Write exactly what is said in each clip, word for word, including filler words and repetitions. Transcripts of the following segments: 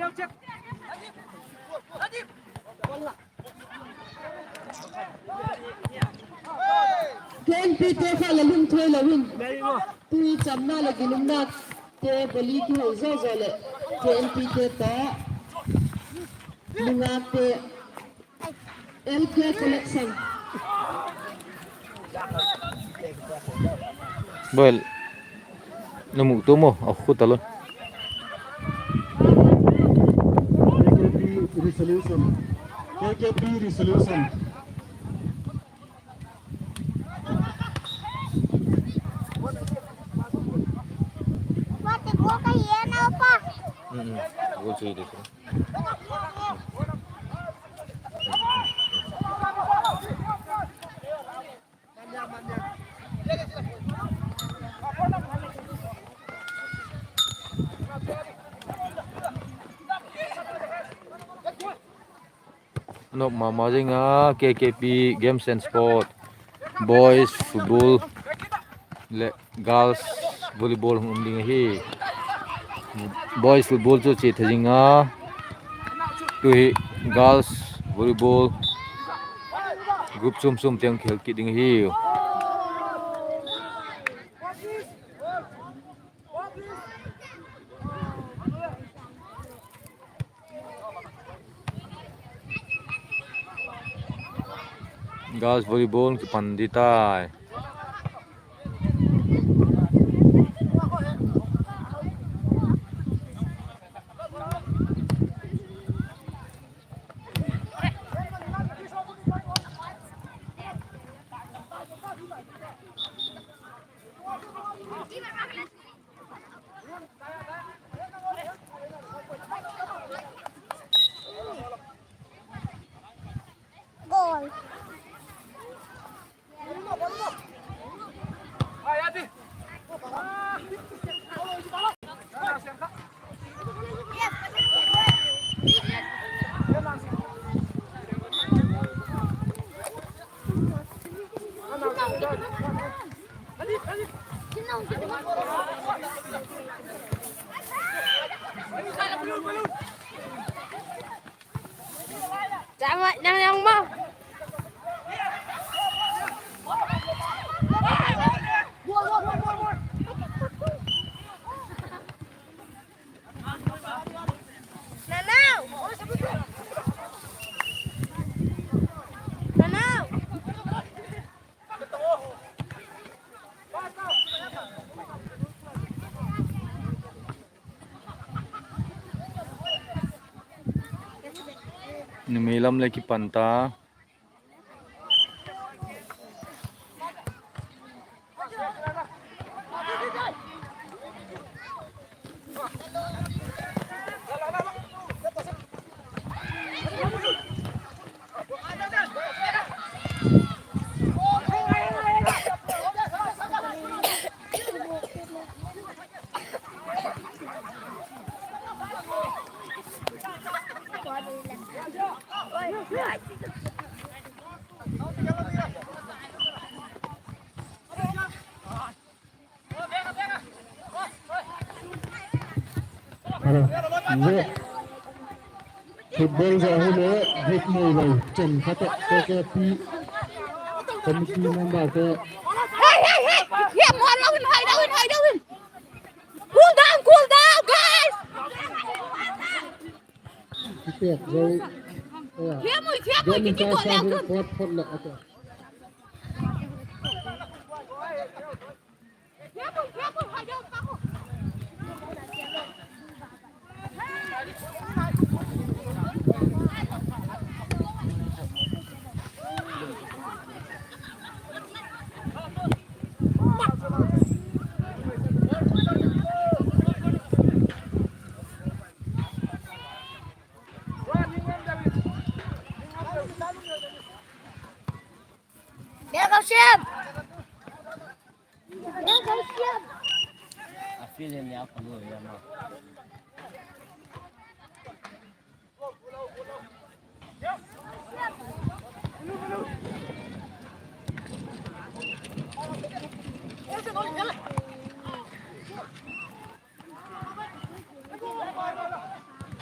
K N P te kha la lungthoi lo in, tui chamna leh ginumna te bali kihou zaw zaw leh K N P te tawh, nungak te, L K collection. Boi, na mu tu maw, a khu ta lo. K K P resolution. K K P resolution. Nop ma ma zing a, K K P Games and Sport, Boys Football leh Girls Volleyball hung um ding ahi. Boys Football chu chia thei zing a, tu hi Girls Volleyball group chuam chuam te hung khel kit ding ahi. Girls Volleyball kipan di tai. Numei lam le kipan ta. Football zo hile, group nei lo, chem khat ah K K P committee member te. Hey, hey, hey! Hiam hoi lo in, hoi lo in, hoi lo in. Cool down, cool down, guys. Kitep zo. Hiam ui, hiam ui, kitep zo. Court phot leh ate.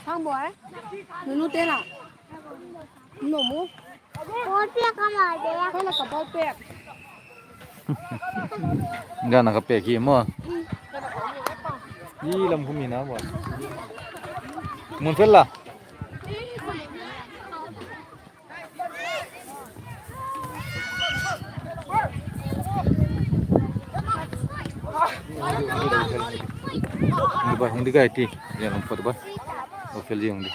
Thang boi. Nunu te la. Nunu mu. Ball pêk ka la de. Ka la ka ball pêk. Gan a ka pêk hi maw. I lam khum hi na boi. Mun fel la. Hung di bai, hung di gai ti. Ya lam pot bai. Lo fel di hung di.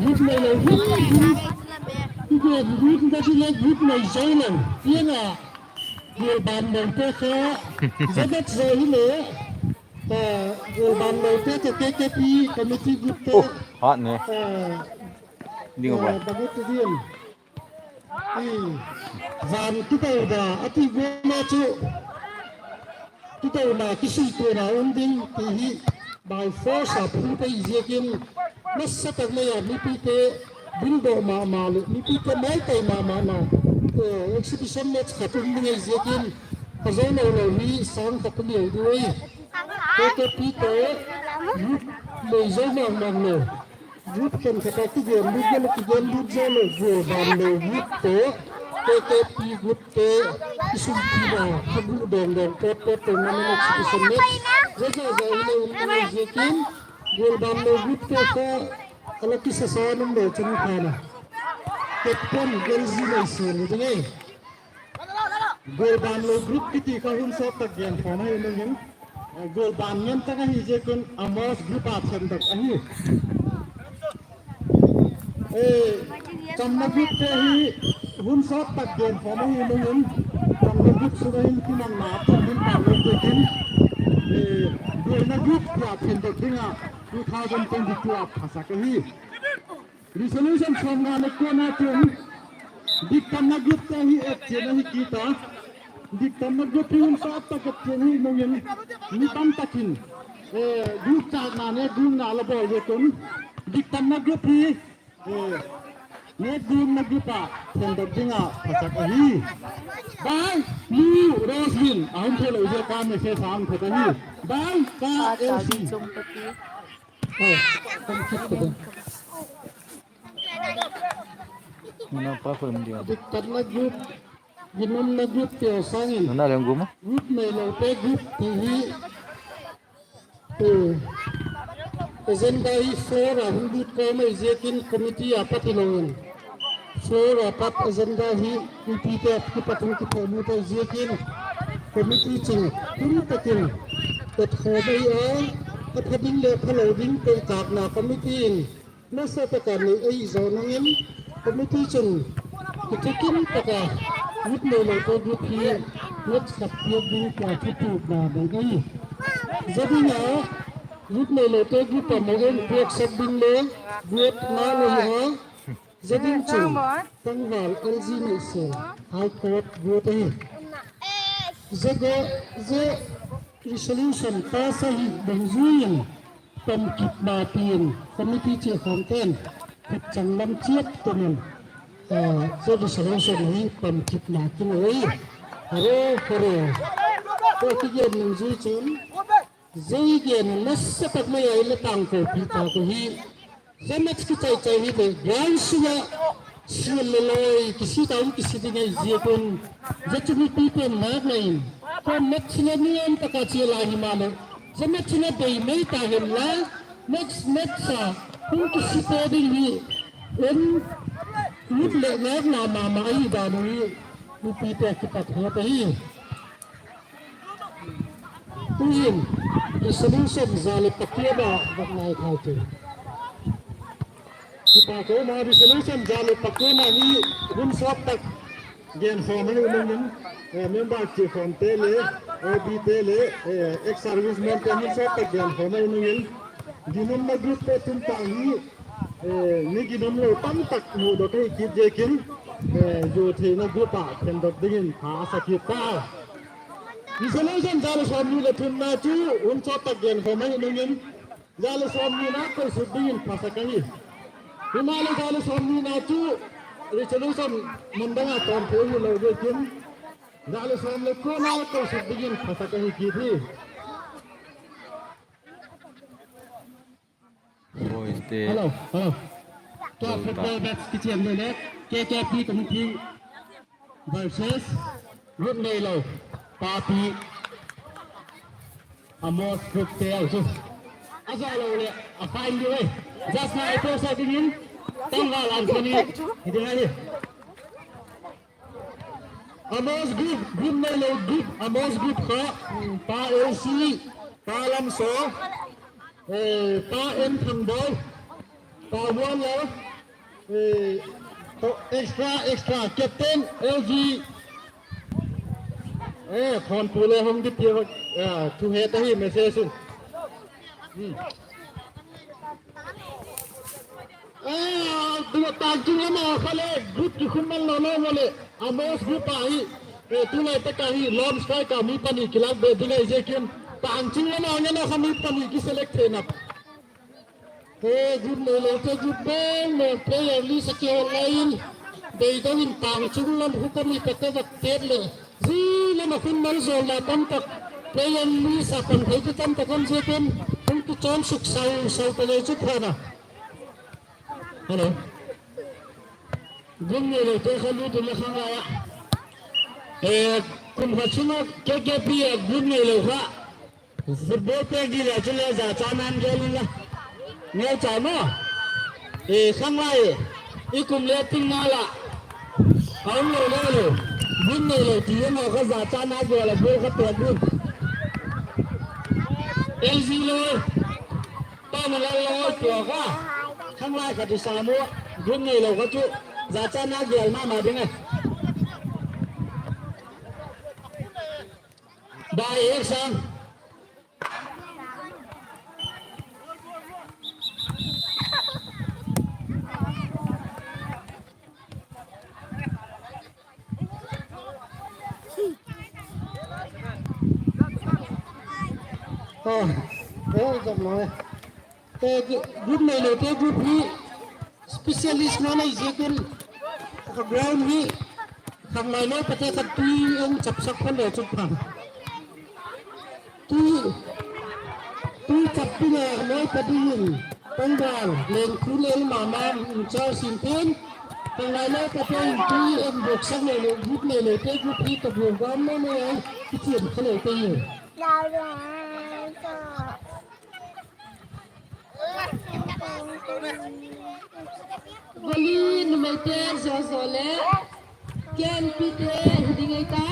Group nei lo, group, group, group nei zo lo. Tiang a, gual ban lo te kha, zabat zo hile, gual ban lo te kha K K P committee group te, hat ne. Ding a ba. Bagu tu diam. Van tu tau da, a ti gual na chu. Tudauna kisuituana um ding ti hi by force a phut ahi ziakin, nasa tak mai a mipite dingdok ma ma leh mipite maitai ma ma na, eh, exhibition match khat um ding ahi ziakin, a zo lo lo hi sâng khat a neu ding ahi. K K P te youth lei zo mang mang lo. Group khenkhat a kigen lut, group kigen lut zo lo, gual ban lo group te, K K P group te, i sum ti ba, a gu dong dong, pot pot te, man na chi sum ne. Zo zo zo i le um ding ahi ziakin, gual ban lo group te kha, a la kisa sa nung lo chun kha na. Captain, gel zi nei si ni ding e. Gual ban lo group kiti kha hun sawt tak gen khawm ahi nung in, eh, gual ban ngen tak ahi ziakin Amos group a themdok ahi. Eh, chamna group te hi hun sawt tak gen khawm ahi nung in, chamna group sung ah hin kinangna a themdok ta lo ziakin, eh, gualna group tia themdok ding a two thousand twenty-two a phasak ahi. Resolution sawmnga le kuana chun, diktanna group te hi et chian ahi kit a. Diktanna group hi hun sawt tak et chian hi nung in, mi tam tak in, eh, group châkna nêk gûkna la bawl ziak un, diktanna group hi, eh, nêk gûkna group a themdok ding a phasak ahi. Bai, nu Roslyn, a hun thei lo ziak a message a hun thot ahi. Bai, ka L C. Nuna pa khoi um dia. Diktatna group, ginumna group te sâng in. Nuna leng group ma? Group nei lo te group ti hi. Eh, agenda hi four a hung lut kawm ahi ziakin committee a pat hilo in. Four a pat agenda hi committee te a kipat hung kiphomu ta ziakin committee chun hun takin et khawm ahi a, a pha ding le pha lo ding tawh kâkna committee in nasa tak a nei ahi zaw nung in, committee chun kithukim tak a youth nei lo te group hi match khat piak ding tia thutuakna nei ahi. Zia ding a youth nei lo te group a mo en piaksak ding le guatna nei a, zia ding chun tangval L G nei se High Court guat ahi. Zia, zia resolution pass ahi dungzui in, pamkitna tin committee chi khawmte'n khut changlam chiat ten in, eh, zia resolution hi pamkitna tin ei. Hare, hare. Tua kigen nungzui chun, zia i gen nasa tak mai a i la tangkopi tak uh hi, zia match kichai chai hi le ground sung ah sial le loi kisi ta um kisi ding ahi ziak un, zia chu mipite'n nâkna in, tua match hi la nuam tak a chia lai himaleh, zia match hi la bei mai ta hen la, next match a hung kisi ta ding hi, en Lut leh nâkna ma ma ahi dan u hi, mipite kipat het ahi. Tu'hin, resolution za leh pakuana va nai thei chu. Kipak um a, resolution za leh pakuana hi hun sawt tak genkhawm ahi nung in, member chiakhawmte le, A B te le, ex-servicemente hun sawt tak genkhawm ahi nung in, ginumna groupte tun ta hi, mi ginum lo tamtak mudok ahi kit ziakin, zia theina group ah khendok dingin pha a sa kit ta. Resolution za leh sawmni leh thumna chu hun sawt tak genkhawm ahi nung in, za leh sawmnina koisuk dingin phasak ahi. Himaleh za leh sawmnina chu resolution mun dang a tawm thei hilo ziakin, za leh sawm leh kuana koisuk dingin phasak ahi kit hi. Boys te, hello, hello. Tua football match kichian le le, K K P committee versus group neilo, Papi, Amos groupte chu. A zawlo leh a fine diu e. Just na i post dingin, Tangval Anthony hi ding ahi. Amos group, group neilo group, Amos group kha, Pa L C, Pa Lamsaw, Pa N Thangboi, Pa Muanlo, extra, extra captain L G, Khonpu le hung di tia, thu het ahi message in. Tângchung lam a kha le group kikhum man lo lo maleh, Amos group ahi, tulai tak ahi lone striker mi pani kilâk be ding ahi ziakin, Tângchung lam a ngen a kha mi pani kiselect theina. Group neilote group bang bang player list a kihawl lai in, beidong in Tângchung lam khu ka mi ka ka vak têt leh, zia lam ah khun malzawlna tamtak, player list a pan thei chu tamtak um ziakin, hung kichawn suk sau sau ta lei chu phan a. Hello. Group neilote kha lut in la khang lai ah, kum khat chung ah K K P a group neilo kha football pêk di leh chule jachan an gel inla, neucha maw, khang lai, i kum le ting ngal ah, a um lo le lo, group neilo ti emaw kha jachan a gel a ball kha pêk ding. L G lo, Tawmalal lo tua kha, khang lai khat i sam u, group neilo kha chu jachan a gel ma ma ding e. Bai ek sang. Group neilote group hi specialist man ahi ziakin, ka ground hi khang lai lo pate kha tui en chapsak pha le chu pha. Tui, tui chap ding a loi pa dingin, Tangval Lengkhu le ma ma in charge in tin, khang lai lo pate in tui en buaksak le le group neilote group hi ka buak gam lo le ai kichian kha le te hi. Vali numeite zaw zaw le, K N P te hi ding ei ta,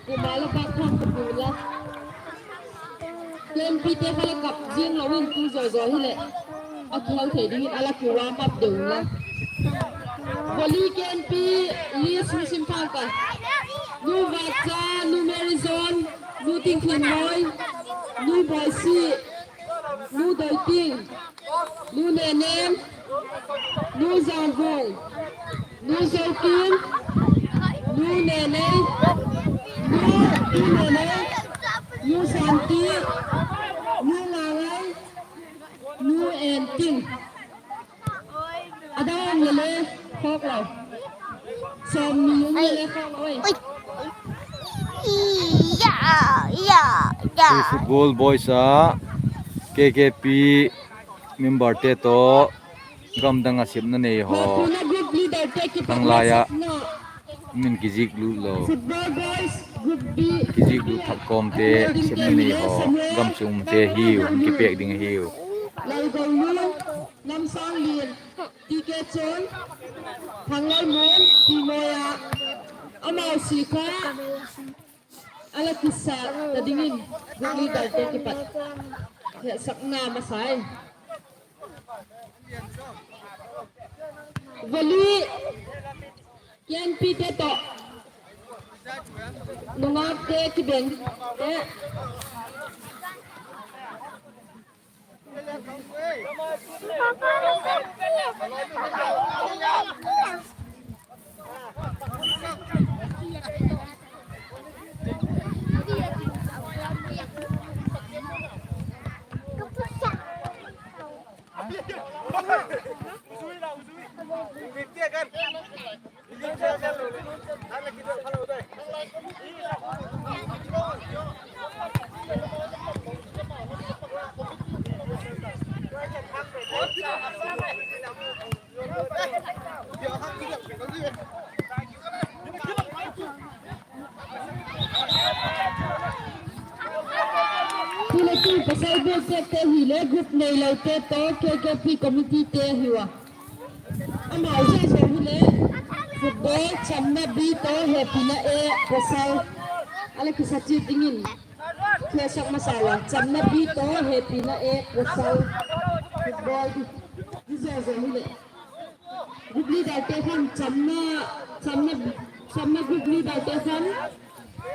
kuama la bak thang ka bu la. K N P te kha la kap ziang lo in tu zaw zaw hileh, a kihau thei dingin a la kiwarm up deu la. Vali K N P list hung sim thang ka. Nu Vatcha, Nu Mary John, Nu Tingthinmawi, Nu Boisi, Nu Doiting, Nu Nenem, Nu Zangvung, Nu Zokim, Nu Nenei, Nu, Nu Nenei, Nu Santi, Nu Ngangai, Nu Enting. A dang le le khawk lo. Sawmni um le le khawk lo e. Football boys a K K P memberte tawh gamdang ah sepna nei haw, khang lai ah min kizik lut lo, kizik lut thak kawmte sepna nei haw, gam chung umte hiu, kipêk ding ahiu. Lalgolu, Lamsanglian, T K Chon, Thanglalmun Timoi ah, amau si kha a la kisa ta dingin group leader te kipat hetsakna masa i. Vali, K N P te tawh nungakte kibeng te. Tule tu pasal bul te te hile group neilote tawh K K P committee te hiu a. Amau zia zia hile football chamna bi tawh hepina e pasal a la kisa chiat dingin. Khesak masa la chamna bi tawh hepina e pasal football di zia zia hile. Group leader te khan chamna, chamna, chamna group leader te khan,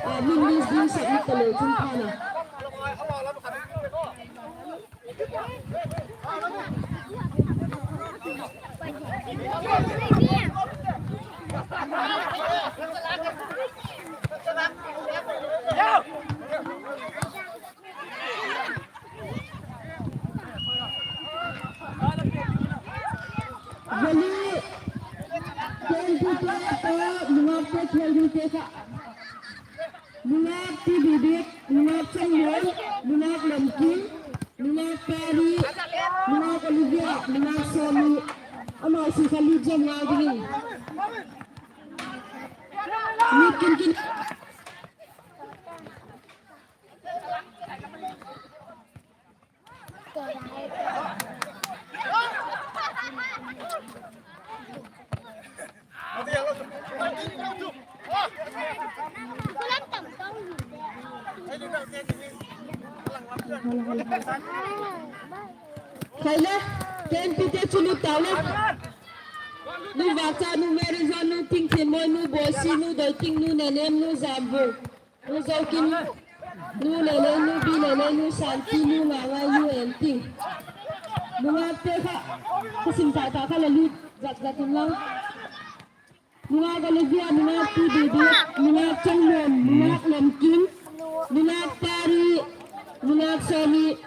ah, min list ding submit ta le chun pha na. Vali, K N P te tawh nungakte khel dingte kha. Nungak T. Bibik, nungak Changmuan, nungak Lemkim, nungak Pari, nungak Olivia, nungak Sawmi. Amau si kha lut zom ngal dingin. Lut kin kin. Khai le, K N P te chu lut ta le. Nu Vâkcha, nu Mary Zon, nu Thingthinmoi, nu Boisi, nu Doiting, nu Nenem, nu Zamvung. Nu Zokim, nu Lelei, nu Bilelei, nu Santi, nu Ngaingai, nu Enting. Nungakte kha, ka sim ta ta kha la lut zat zat inlang. Nungak Olivia, nungak Pi Didi, nungak Changmuan, nungak Lemkim, nungak Pari, nungak Sawmi.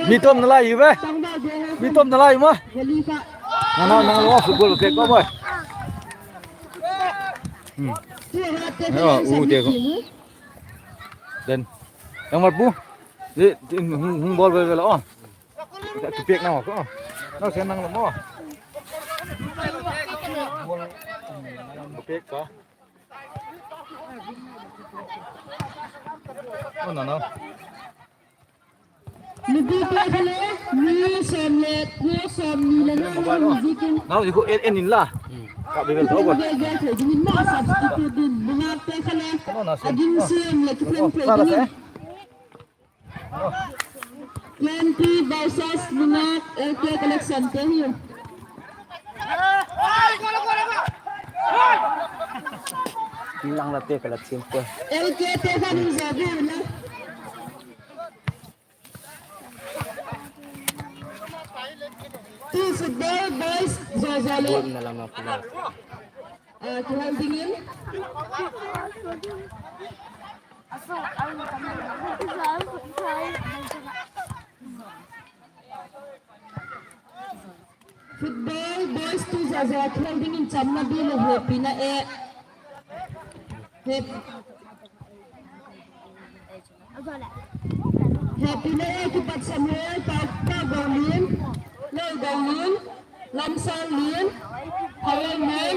Mi tom na lai u ve. Mi tom na lai u ma. Na na na lo football ke ko boy. Hmm. Ayo, u te ko. Den. Yang mar pu. Di, di, hung, hung ball vel vel o. Ka, ka pek na ko. Na sen nang lo mo. Ka pek ka. Oh, no, no. Mipite kha le, mi sawm le, kua sawm ni le na, na music in. Nau, i ko en, en in la. Ka bebel tau ba. Bebel thei dingin ma substitute ding. Nungakte kha le, a ding siam le, kithlen thei dingin. Twenty versus nungak, L K collection te hi. Lang la te ka la chin te. L K te kha ni za ding na. Ti football boys zo zo le. Ball na lam a pula. Ah, kihal dingin. Football boys tu za za kihal dingin chamna bi le hepina e. Hep. Hepina a kipat Samuel, Pau, Pau Golin, Lei Golin, Lamsang Lin, Helen Mem,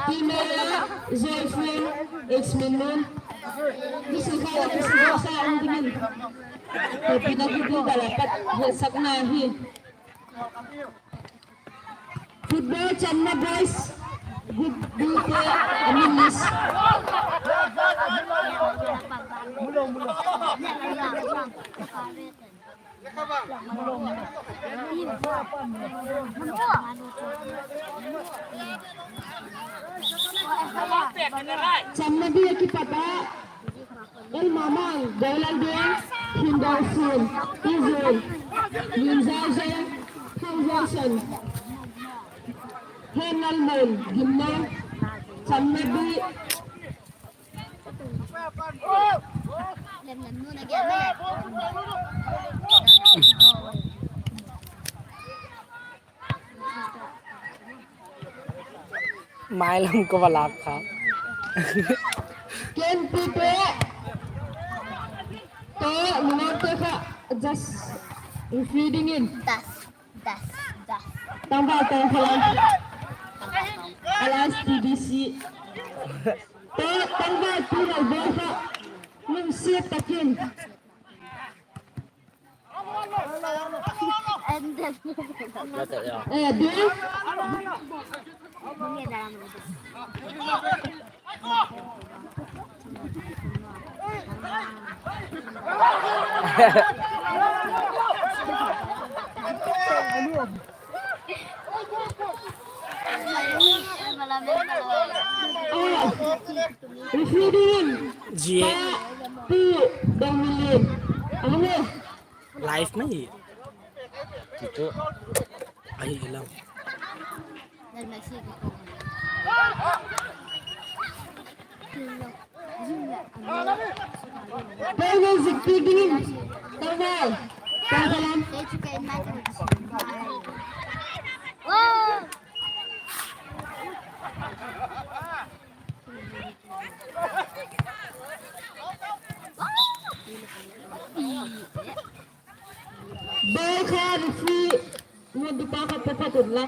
Timea, Joyful, X Min Lun. Misi kha la misi sa um dingin. Hepina group leader a pat hetsakna hi. Football Chamna boys group B te a min list. Chamna B a kipat a El Mamang, Golal Deng, Hindol Sun, Izun, Lim Zau Zeng, Thang Johnson, Hen Lal Mun, Gimno, Chamna B. Mai lam ka va lak kha. Ken pi pe. To, nunam te kha, just referee dingin. Das, das, das. Tangval Tangkhalam. Alliance T B C. To, tangval tu lo bo kha. Lungsiat takin. Referee dingin. Zia. Pa, pu, dong min lin. Ang le. Live mai. Ti chu. Ahi lam. Kau music ti dingin. Kau mai. Kau kalam. Ball kha referee ngut dupa kha pe phat un la.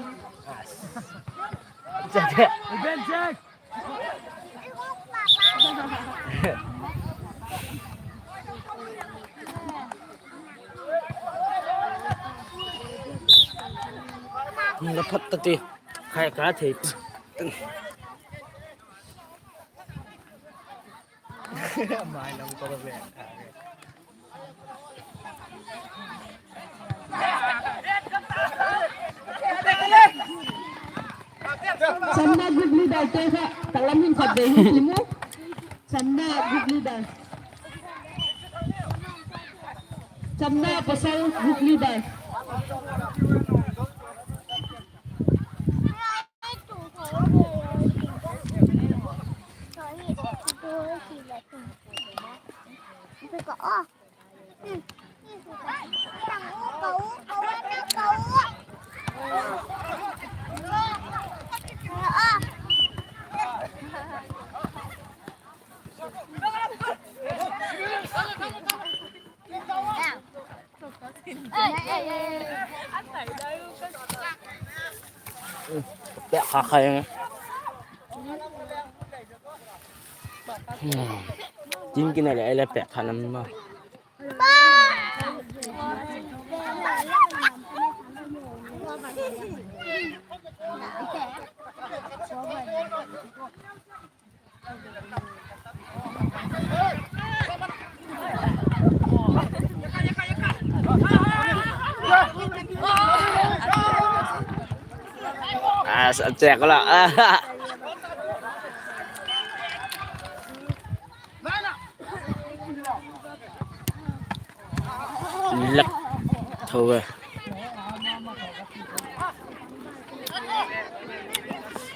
Hung la phat ta ti. Khai ka thei. Mai lam ka va ve. Chamna group leader te kha, ka lam hin khat ve hin ti mu. Chamna group leader. Chamna pasal group leader. Pek kha kha eng. Team kina le, le pek kha nam ma. A, sa chek la. Lak tho ve.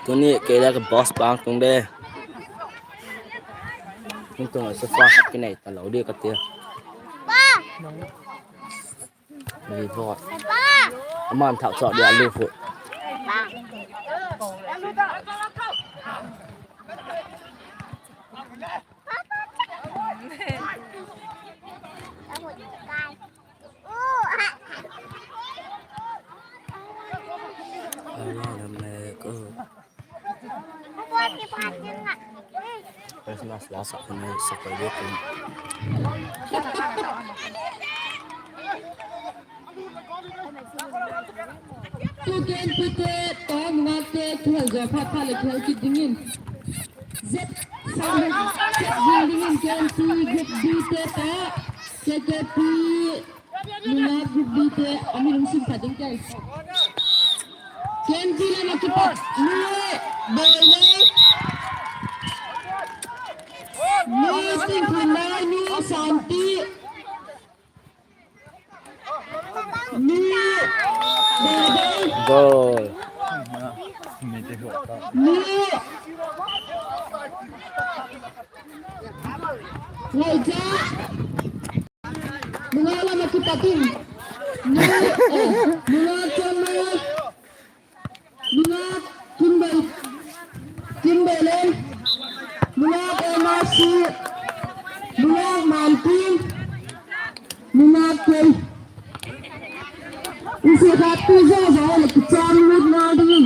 Tuni kei la ka boss bang tung de. Hung tung a sofa khat kinei ta lo di ka tia. Ni bo. Aman thak chawk dia lu fu. Last, last a kan support de kum. Tu KNP te tawh nungakte kihel zaw phat phat leh kihel kit dingin. Z, Z ding dingin KNP Group B te tawh, K K P nungak Group B te a min hung sim phat ding kei. KNP lam a kipat Nu Boile, Nu Singkhanlai, Nu Santi, Nu Boile, Goal. Nu Ngaicha. Nungak lam a kipat in. Nu, eh, Nungak Chonma. Nungak Kimbei, Kimbei Lem. Nungak Emma Siu. Nungak Manting. Nungak Kei. Insiakhattu zaw zaw leh kicham lut ngal dingin.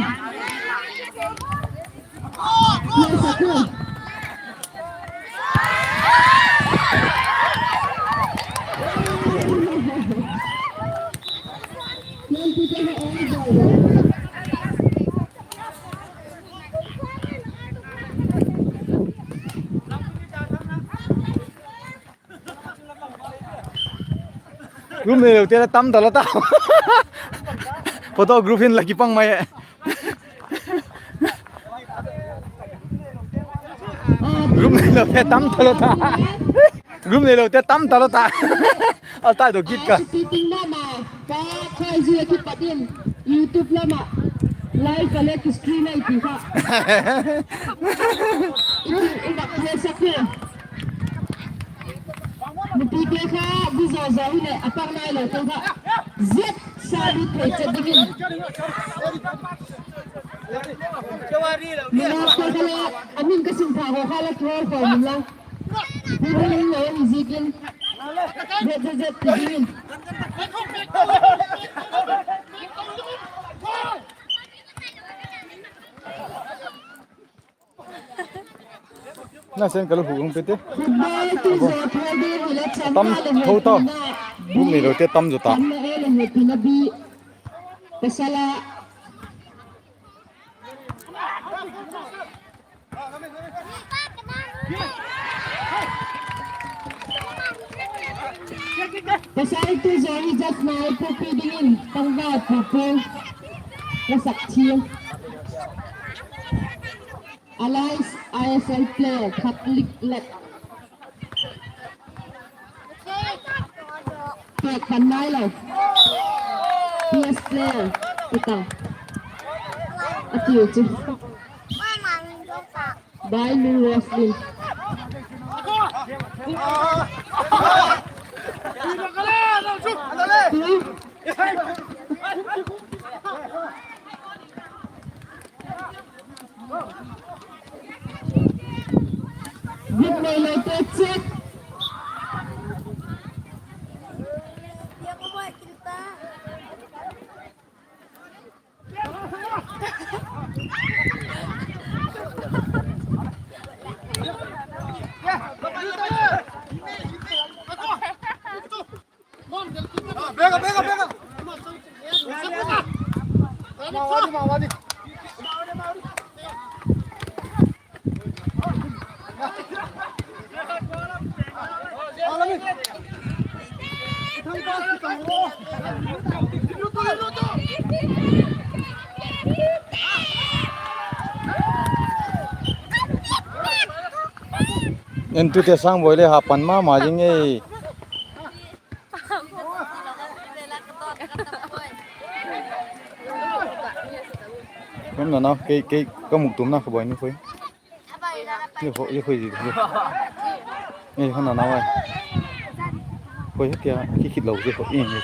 Group neilote la tam talo ta. Photo group hin la kipang mai e. Group neilote tam talo ta. Group neilote tam talo ta. A tai do git ka. Ka khai zia kipat in YouTube lam ah live a le ki stream ai ti kha. I bak le sak e. Mipite kha, bi zaw zaw hileh a pang nailote kha, zet sa lut thei chet dingin. Nungakte kha le, a min ka sim pha haw kha la kihawl khawm inla. Hi ding lo hi ziakin, zet zet zet ti dingin. Na sen ka lu hu hung pe te. Tam tho ta. Group neilote tam zaw ta. Pasal a. Pasal tu zaw hi just nai pu pi dingin tangva pu pu. Ka sak thiam. Alice I S L player khat lik lek. Pek pan nai lo. P S player. Ita. A tiu chu. Bai Lu Roslyn. Group neilote check. Entute Sangboi le ha pan ma ma ding e. Kum na na, kei, kei ka muktumna kha boi ni khoi. Ni khoi, ni khoi ji. Ni khoi na na wai. Khoi he kia, ki khit lo ji khoi ni.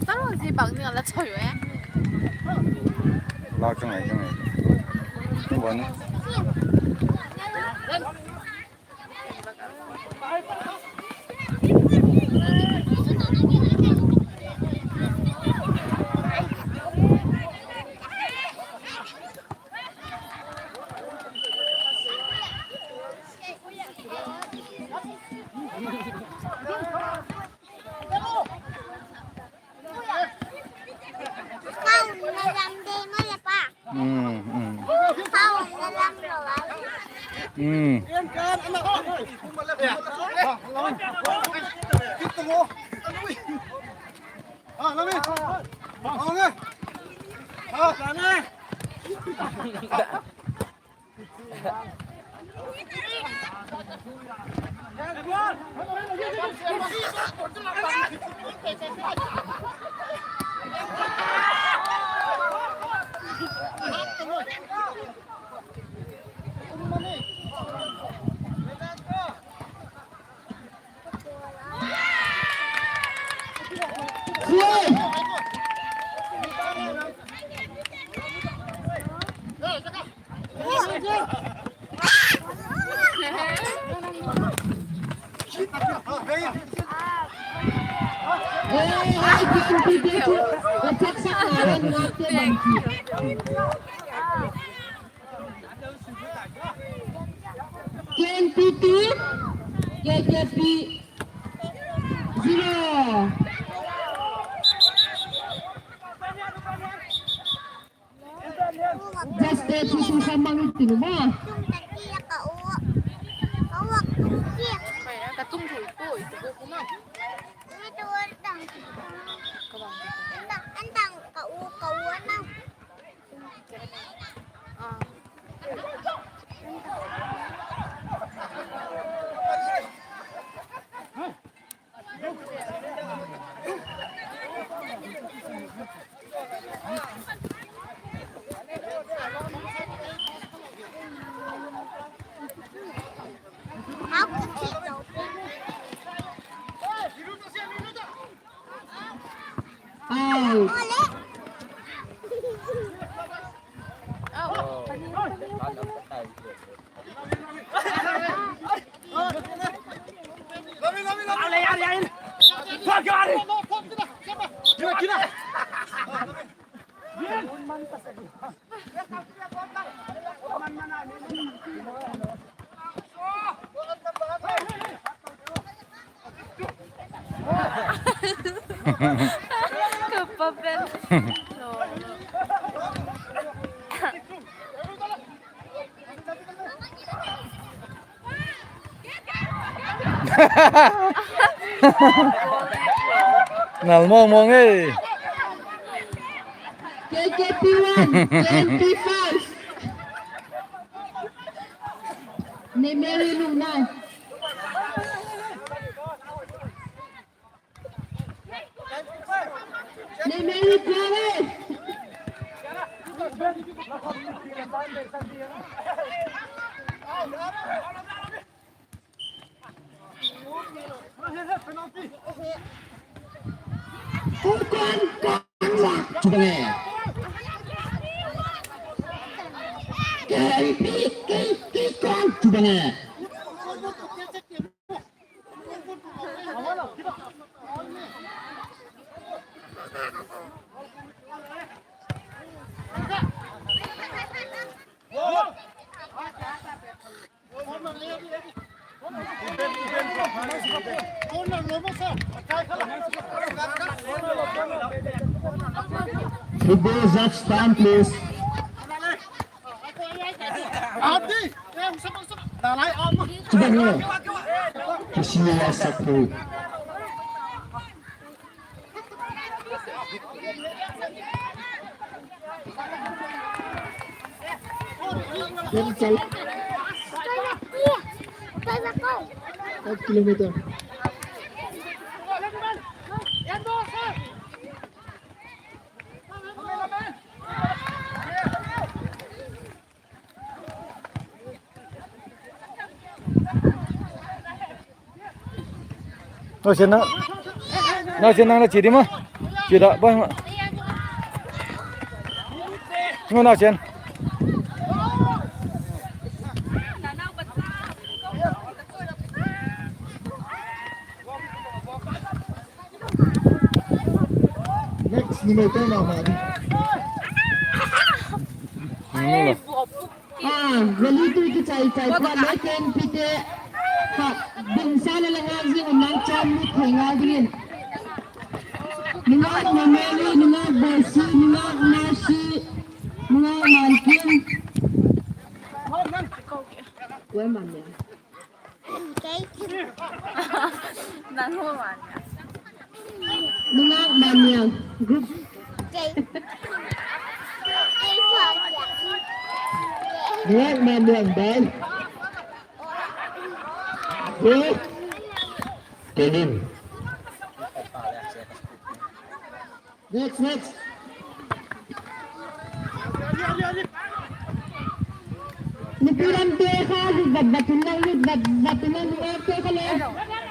Tang ji bang ni la choi e. La ka ngai, ka ngai. Ni bang ni. Hmm. K N P two, K K P zero. Just a few seconds mang tin ma. Nal mong mong e. K K P one, K N P five. Nei Mary lungna. Nei Mary Kuare. Kong kong kong lak chu bang e. K P, K P kong chu bang e. Football judge stand, please. Chubang e. Kisi a sak thu. Ken chal. Five kilometer. Nau chen nang, nau chen nang la chi di ma. Chi da bai ma. Nau chen. Next number ten na ma di. Ah, rally tu kichai chai pa le K N P te. Ha, ding sa le la ngai zing nang cham ni thei ngai dingin. Nunga Mameli, nunga Bosi, nunga Mercy, nunga Mankim. Kuai Mania. Nang ho Mania. Nungak Mania group. Nungak Mania bai. Go. Tenin. Next, next. Nupi lamte kha lut vat vat in lang, lut vat vat in lang, nungakte kha le.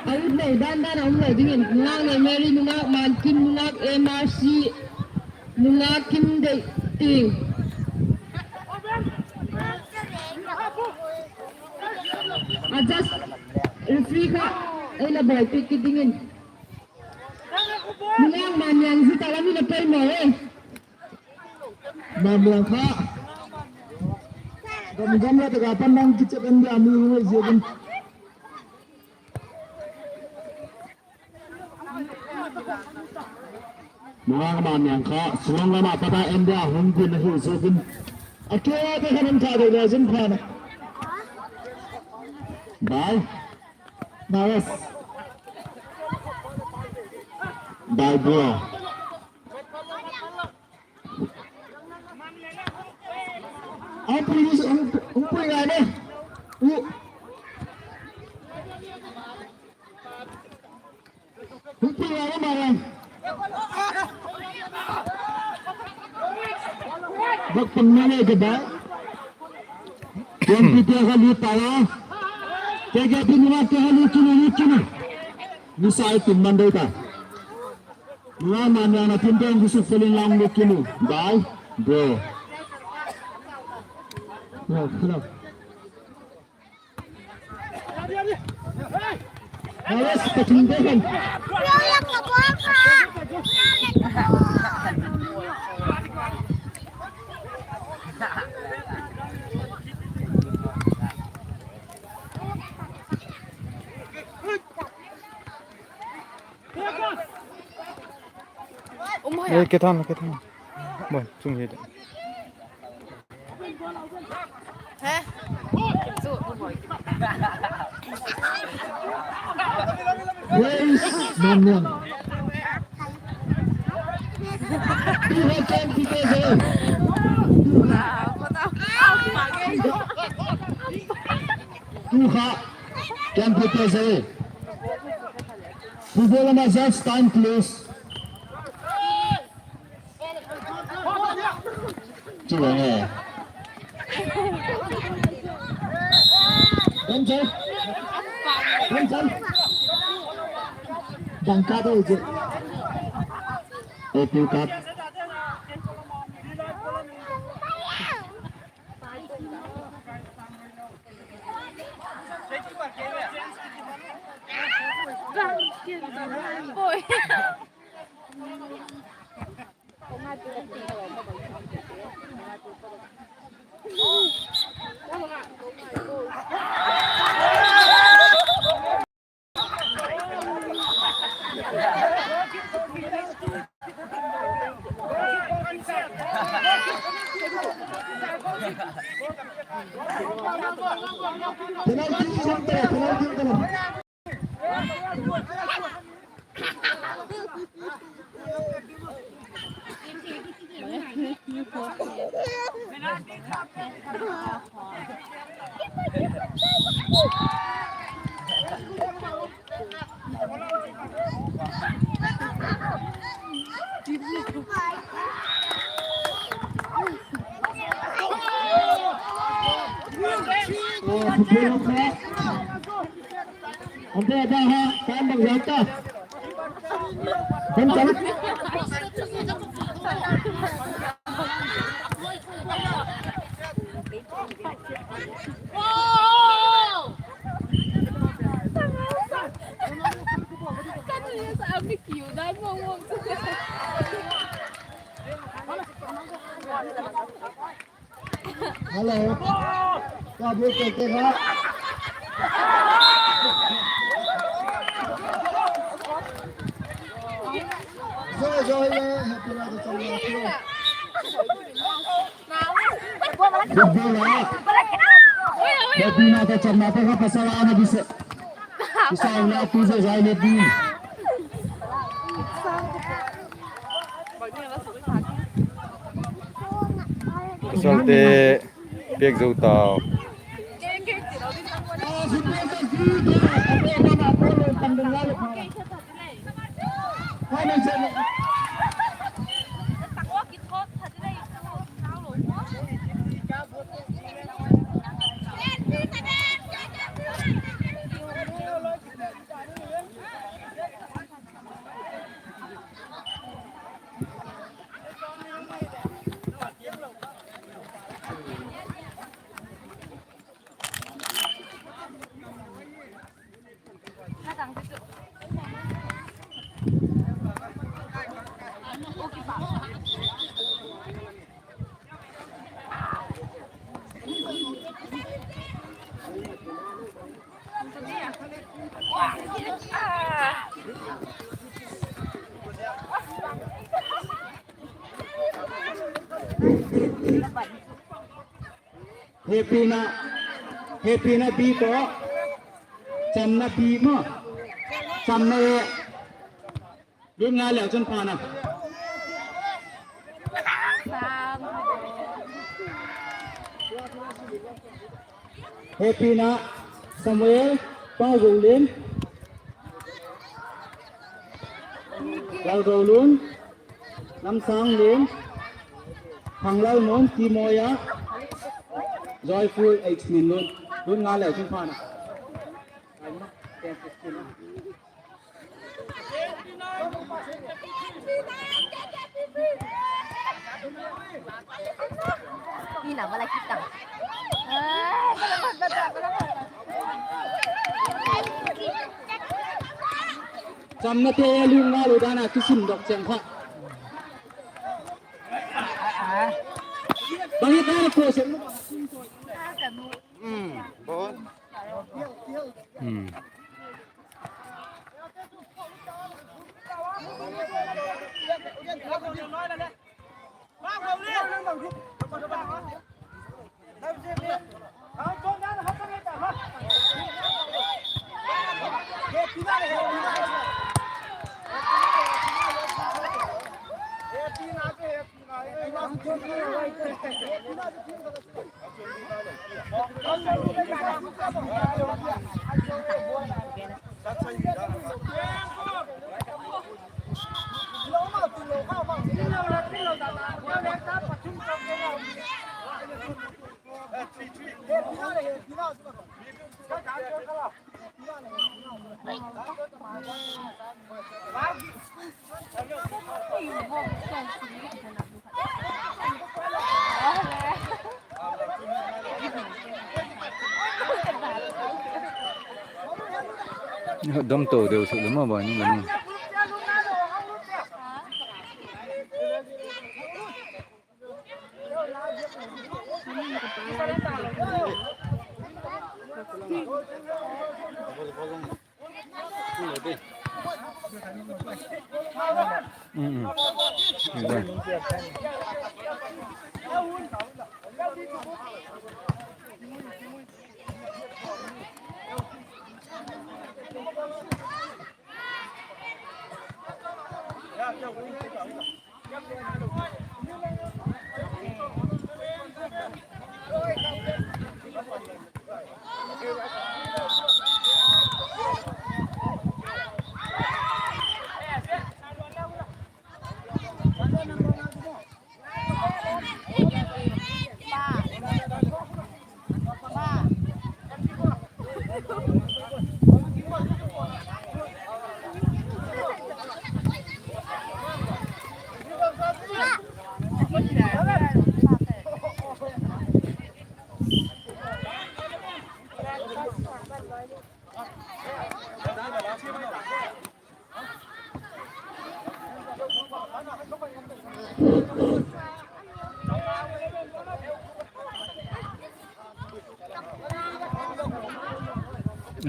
A lut lo dan dan a um lo dingin. Nungak Nei Mary, nungak Mankim, nungak M R C, nungak Kim Dei Ting. A just referee kha ei la bawl piak kit dingin. Nungak Mania zi ta lam i la pei maw e. Mania kha. Gam gam la taka pan nang kichep India mi hung ziakin. Nungak Mania kha suang lama pata India hung din ahi ziakin. A ke te khan an ka de le zin khan. Bye. Nice. Bye, bro. Ang pui, ang, ang pui ngai ne. U. Ang pui ngai ne, Mania. Bak pang na le ke ba. Tiang pi te ha li ta la. Ke ke pi ni ma te ha li kinu, li kinu. Ni sai tin man dei ta. Nungak Mania na tin te ang gusu felin lang li kinu. Bye, bro. Hello, hello. Alex, pathum te hen. Ei, ke tham, ke tham. Bon, chung hi de. He? Praise the Lord. Tu ha kem pi te ze. Tu ha kem pi te ze. Football ama just time, please. Chu le. Dam chal. Dam chal. Dang ka do je. Open cup. Oi. Penalty, penalty, penalty. Ante dah ha, time bang jai ta. Bang jai. Hello. Ka bu ke ke ha. Zo zo ye, happy la ka chang na. Football la. Hepina te chamna te kha pasal a na bisa. Isa na tu ze zai le di. Pasalte piak zo tau. Hepina, hepina bi ko. Chamna bi maw. Chamna e. Lut nga leu chun pha na. Hepina, Samuel, Pau Zolin, Lalgolun, Lamsanglin, Thanglalmun, Timoya, Joyful, H Minlun. Lut nga leu chun pha na. Chamnate lu nga lo dan a kisim dok cheng kha. Bang hi dan a ko sem. Hmm. Dom to deu suk deu maw, boi ni la ni.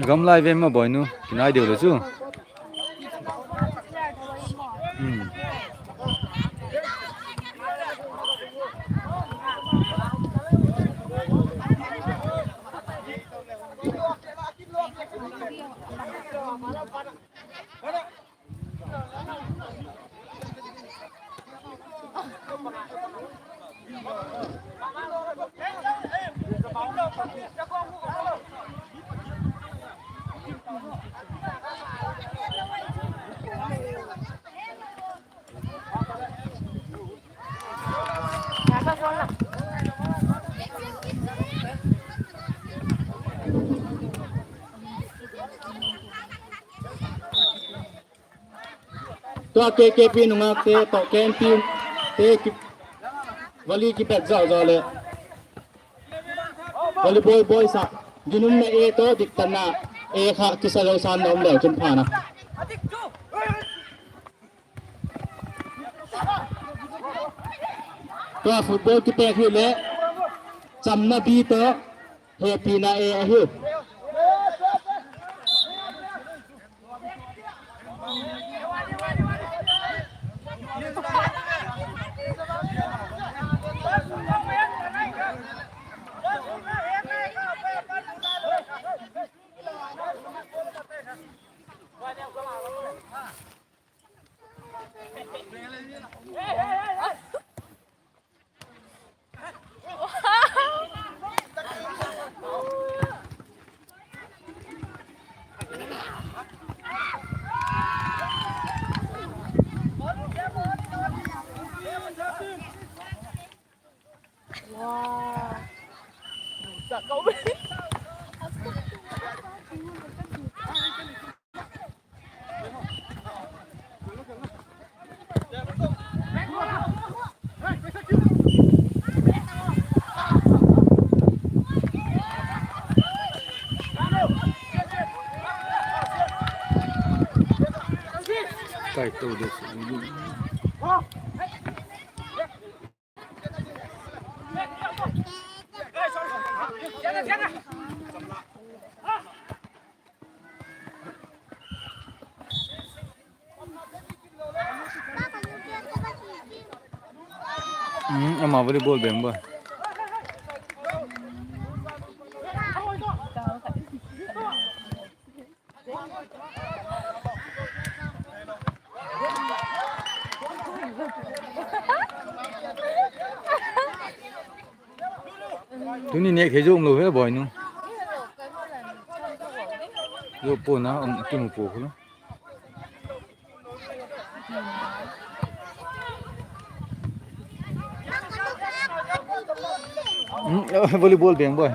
Gam lai vem ma boinu, kinai deu le chu. Hmm. Tua K K P nungakte tawh K N P te ki, volley kibet zau zau leh volleyball boys ah ginumna A tawh diktatna A kha kisa lo sam na um leu chun phan a. Tua football kipêk hileh chamna B tawh hepina A ahi. Hmm, ama volleyball beng ba. Tuni nêk thei zo um lo he boi nu. Zo pua na, um, kimu pua khu lo. Hmm, volleyball beng boi.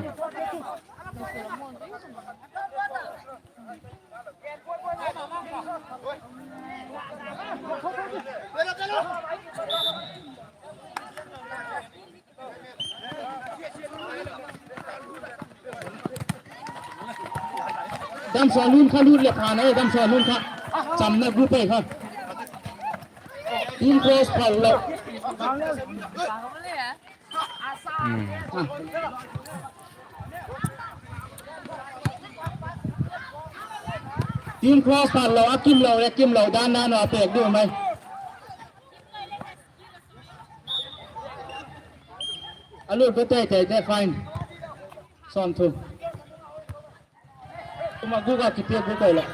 Damsawlun kha lut leh phan e, Damsawlun kha. Chamna group e kha. Team cross phal lo. Team cross phal lo, a kim lo, a kim lo, dan dan a pêk ding mai. A lut ve tei tei te fine. Sawmthum. Kuma guga kipia gu kai la.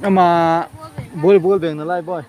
Ama ball, ball beng nalai boi.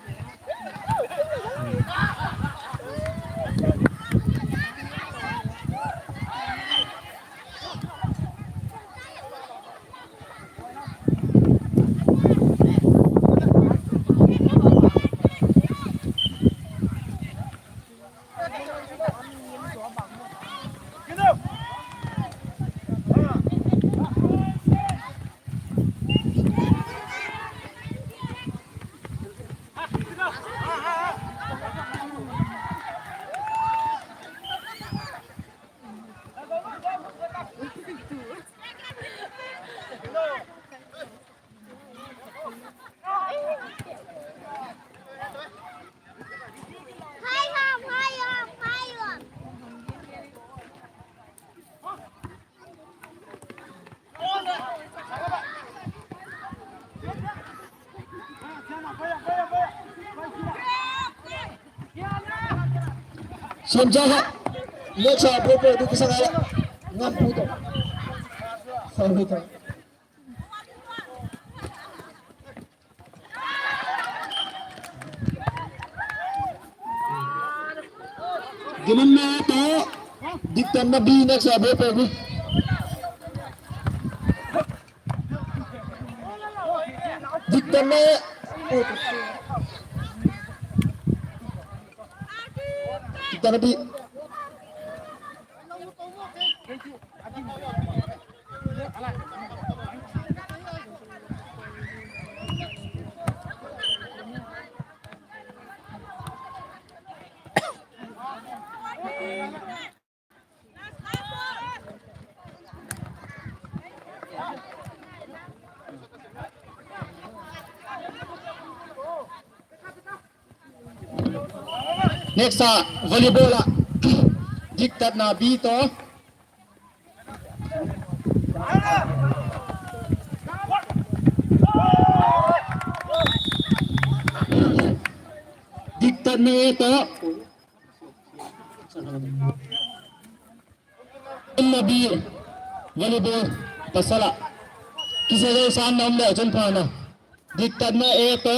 Siamcha kha, next a ball pe ding kisa ngai la. Ngampu to. Sorry to. Ginumna to, diktatna B, next a ball pe ding. Diktatna A. Diktatna B. Next a volleyball ah diktatna B to. Diktatna A to. Ginumna B, volleyball, pasal ah. Kisa zai san na um le chun pha na. Diktatna A to,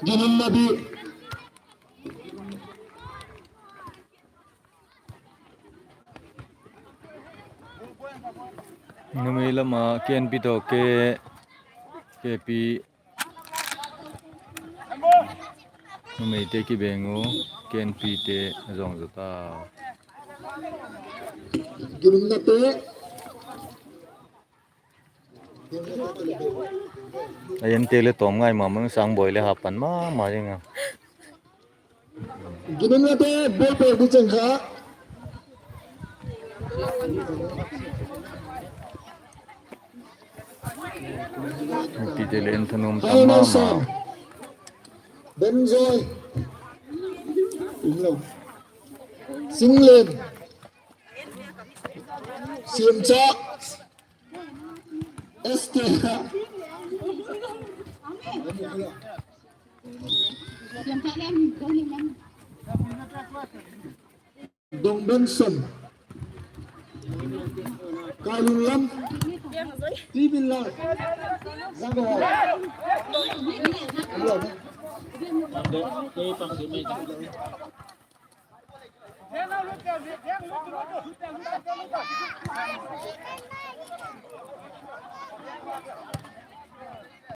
Ginumna B. Numei lam ah K N P to K, K P. Numeite kibeng u, K N P te zawng zaw ta. Ginumna te. A en te le tawm ngai ma ma, Sangboi le ha pan ma ma ding a. Ginumna te ball pe ding cheng kha. Tite le en thanuam tam ma ma. Benjoi. Singlen. Siamcha. Esther. Dong Benson. Kailun Lam. Tibil Lam. Zang.